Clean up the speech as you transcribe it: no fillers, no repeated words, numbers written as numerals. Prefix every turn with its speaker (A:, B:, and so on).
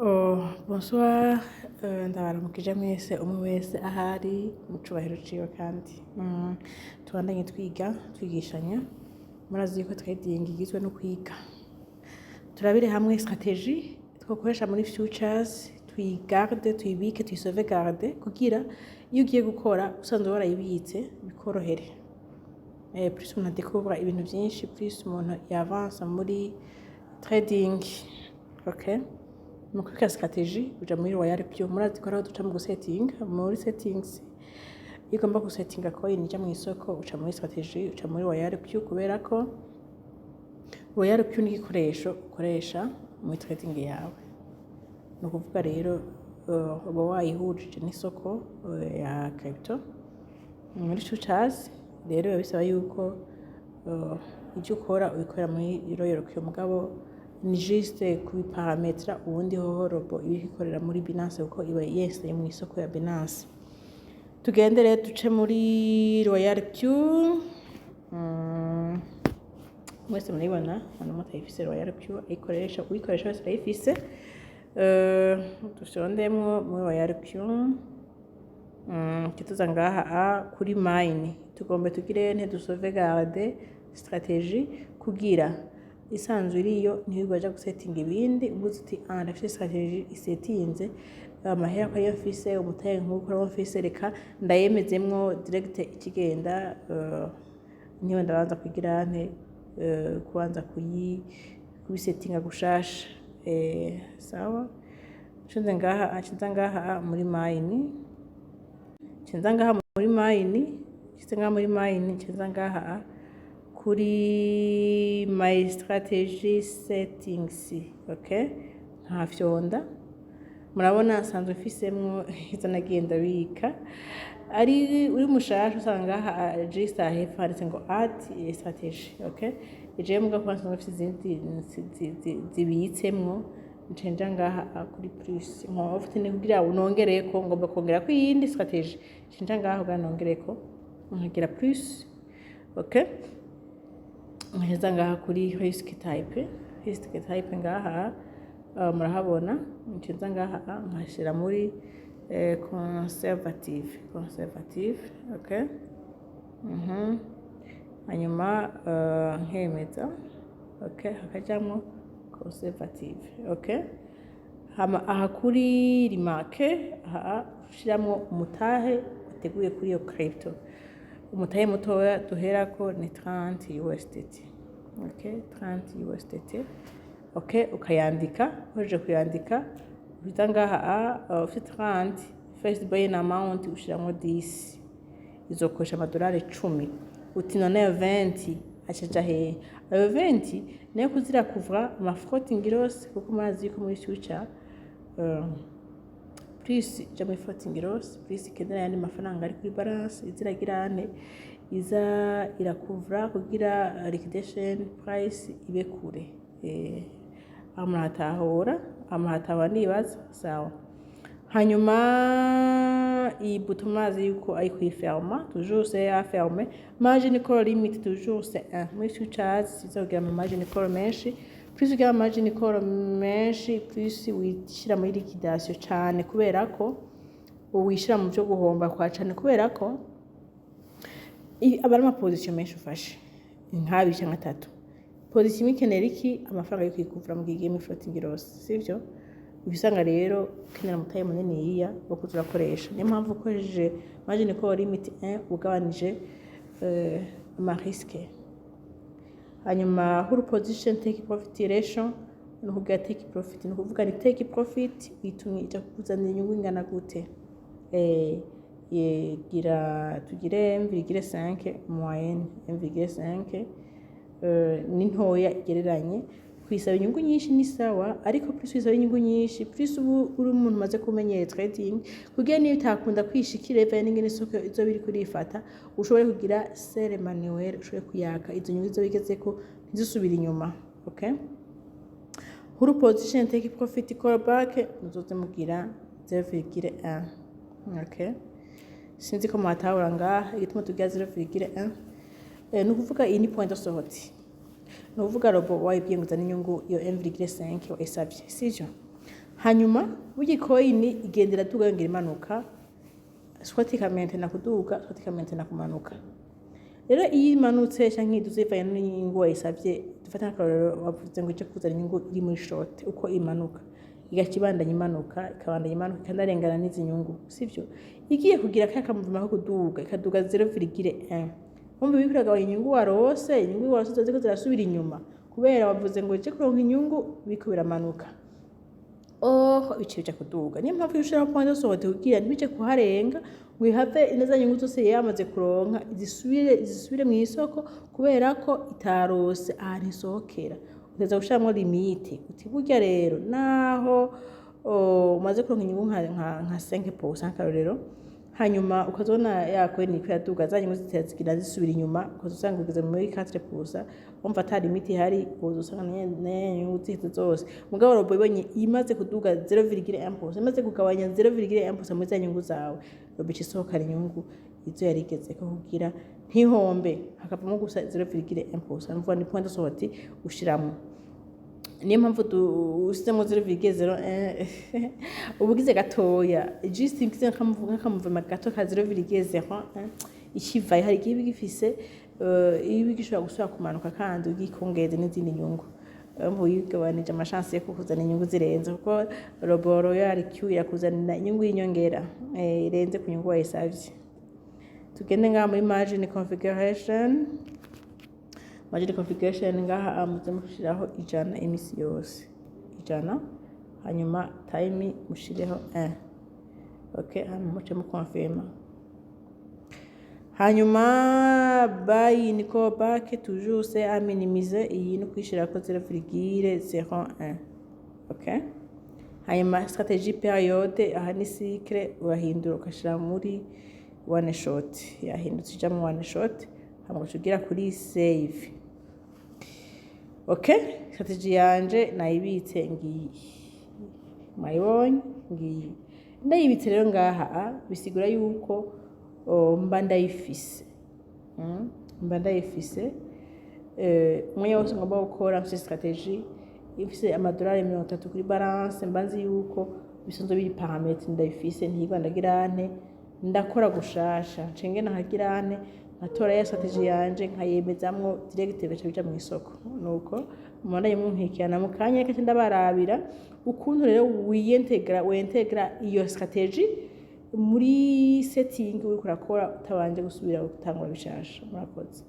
A: Oh, bonsoir, ndabaramukije mwese, umwe wese ahari mu cubahiro ciwe. Kandi tubandanye twiga, twigishanya. Murazi yuko trading igizwe no kwiga. Turabire hamwe stratégie twokoresha muri futures, tuyigarde, tuyibike, tuyisauvegarde, kugira iyo ugiye gukora usanzwe warayibitse bikorohere. Plus umuntu adécouvre ibintu vyinshi, plus umuntu yavansa muri trading. Okay, mu kubika stratégie uja muri Royal Q. Murazi ko ariho duca mu gusettinga. Muri settings, iyo ugomba gusettinga coin ija mw'isoko, uca muri stratégie, uca muri Royal Q, kubera ko Royal Q ni igikoresho ukoresha muri trading yawe. Ni ukuvuga rero uba wayihujije n'isoko ya crypto muri futures. Rero biba bisaba yuko ivyo ukora ubikorera muri Royal Q, mugabo ni juste kubiparametra. Ubundi hoho robot iba ikorera muri Binance, kuko iba yeseye mu isoko ya Binance. Tugende rero duce muri Royal Q. Mwese murayibona, hano mutayifise Royal Q ayikoresha, uyikoresha wese arayifise. Dufyondemwo muri Royal Q, tuza ngaha a kuri mine. Tugombe tugire ntidusauvegarde stratégie, kugira isanzwe iriyo, ntiwirirwe waja gusettinga ibindi. Ubuze uti: "Ah, ndafise stratégie isetinze, amahera ko ariyo mfise, umutahe nk'uko ariwo mfise, reka ndayemezemwo direct." Ikigenda niyo ndabanza kugira nte kubanza kubisettinga gushasha. Sawa, nshonze ngaha, nshyize ngaha muri mine, nshyize ngaha muri mine, nshyize ngaha muri mine, nshyize ngaha kuri my strategy settings. Okay, nkafyonda, murabona nsanzwe mfisemwo izo nagiye ndabika. Ari uri mushasha, usanga ngaha juste hepfo handitse ngo add strategy. Okay, jewe muga kuba nsanzwe mfise izindi zibitsemwo, nca ngaha kuri plus, nkoba ufite ni kugira nongereko, ngomba kongerako iyindi strategy, nca ngaha kugira nongereko, nkagira plus. Okay, nkaheza ngaha kuri risk type. Risk type ngaha murahabona. Nca ngaha nkashira muri conservative, conservative. Okay, Hanyuma nkemeza. Okay, hakajamwo conservative. Okay, hama aha kuri remarque, aha ushiramwo umutahe wateguye kuri iyo crypto. Umutahe mutoya duherako ni 30 USDT. Okay, 30 USDT. Okay, ukayandika. Uhejeje kuyandika, uhita ngaha ufite 30, first buy amount ushiramwo 10, izokoresha amadolari 10. Uti: "None ayo 20 acaja hehe?" Ayo 20 nayo kuzira kuvura ama floating loss, kuko murazi yuko muri future plus ija muri floating loss, plus ikenera ayandi mafaranga ari kuri balance, iziragira ane iza irakuvura kugira liquidation price ibe kure. Aho murahatahura, aho murahatahura nibaza. Sawa, hanyuma iyi bouton murazi yuko ari kuyiferma, toujours c'est à fermer. Margin call limit toujours c'est 1 muri futures. Siza kugira ama margin call menshi. Plus ugira ama margin call menshi, plus wishira muri liquidation cane, kubera ko wishira mu byo guhomba kwa cane, kubera ko aba ari ama position menshi ufashe, nk'abiri canke atatu. Position imwe ikenera iki? Amafaranga yo kwikuvura mu gihe igiye muri floating loss, sivyo? Usanga rero ukenera umutahe muniniya wo kuza urakoresha. Niyo mpamvu ukoresheje margin call limit 1 ugabanije ama risque. Hanyuma whole position take profit ratio, ni ukuvuga take profit, ni ukuvuga ni take profit itumye ija kukuzanira inyungu ingana gute. Gira tugire 1,5 moyenne, 1,5 ni ntoya igereranye. Kwisaba inyungu nyinshi ni sawa, ariko plus wisaba inyungu nyinshi, plus ubu uri umuntu umaze kumenyera trading, kugira niyo utakunda kwishikira bivanye n'ingene isoko izoba iriko irifata, ushobore kugira sell manuel, ushobore kuyaka izo nyungu izoba igezeko, ntizisubire inyuma. Okay, whole position take profit call back muzoze mugira 0,1. Okay, sinzi ko mwatahura ngaha igituma tugira 0,1. Ni ukuvuga iyi ni point de sortie, ni ukuvuga robot wayibwiye ngo uzane inyungu iyo 1,5 wayisabye, sivyo? Hanyuma burya coin igenda iraduga, yongera imanuka, soit ikamentena kuduga, soit ikamentena kumanuka. Rero iyo imanutse canke iduze bivanye n'inyungu wayisavye, dufate nk'akarorero, wavuze ngo ije kuzana inyungu iri muri short, uko imanuka igaca ibandanya imanuka, ikabandanya imanuka, ikanarengana n'izi nyungu, sivyo? Igiye kugira kaya kamuvuma ko kuduga, ikaduga 0,1, wumva biriko iragabanya inyungu warose. Inyungu warose ziriko zirasubira inyuma kubera wavuze ngo ije kuronka inyungu, biriko biramanuka. Oh, bice bija kuduga. Niyo mpamvu iyo ushiraho point de sortie kugira ntibije kuharenga, ngo ihave neza nyungu zose yamaze kuronka zisubire mu isoko kubera ko itarose ahantu isohokera. Uteza gushiramwo limite, uti burya rero naho umaze kuronka inyungu nka 5% nk'akarorero, hanyuma ukazobona ya coin iriko iraduga, za nyungu zigira zisubira inyuma, ukaza usanga ugeze muri 4%, wumva ata limite ihari, uza usanga na nyungu ziheze zose. Mugabo robot ibonye imaze kuduga 0,1%, imaze kugabanya 0,1% muri za nyungu zawe, robot ica isohokana inyungu izo yari igezeko kugira ntihombe, hakavamo gusa 0,1%. Nukuvuga ni point de sortie ushiramwo. Niyo mpamvu usizemo 0,01 uba ugize gatoya, juste ugize nk'akamuvuma gato ka 0,01 ikivayo. Hari igihe iba igifise iba igishobora gusubira kumanuka kandi ugikongeze n'izindi nyungu. Urumva uyigabanije ama chances yo kukuzana inyungu zirenze, kuko robot Royal Q irakuzanira inyungu y'inyongera irenze ku nyungu wayisavye. Tugende ngaha muri margin configuration. Margin configuration ngaha muze mushiraho 100 imisi yose, 100, hanyuma time mushireho 1. Okay, hanyuma muce mukonfirma. Hanyuma buy in callback toujours, c'est à minimiser. Iyi ni ukuyishirako 0,01. Okay, hanyuma stratégie période, aha ni cycle, urahindura ugashira muri one shot, yahindutse ija mu one shot. Hama ugaca ugira kuri save. Okay, stratégie yanje nayibitse, ngiyi, mwayibonye, ngiyi ndayibitse. Rero ngaha bisigura yuko mba ndayifise. Mba ndayifise umwanya wose ngomba gukora. Mfise stratégie ifise amadolari 30 kuri balance, mba nzi yuko bisanzwe biri paramètre, ndayifise, ntigwa ndagira nte, ndakora gushasha ncenge nkagira nte, nkatora ya stratégie yanje nkayemezamwo direct, bigaca bija mu isoko. Nuko mubandanye munkurikirana mu kanya gace, ndabarabira ukuntu rero wiyentegra, wentegra iyo stratégie muri setting uriko urakora utabanje gusubira gutangura bishasha. Murakoze.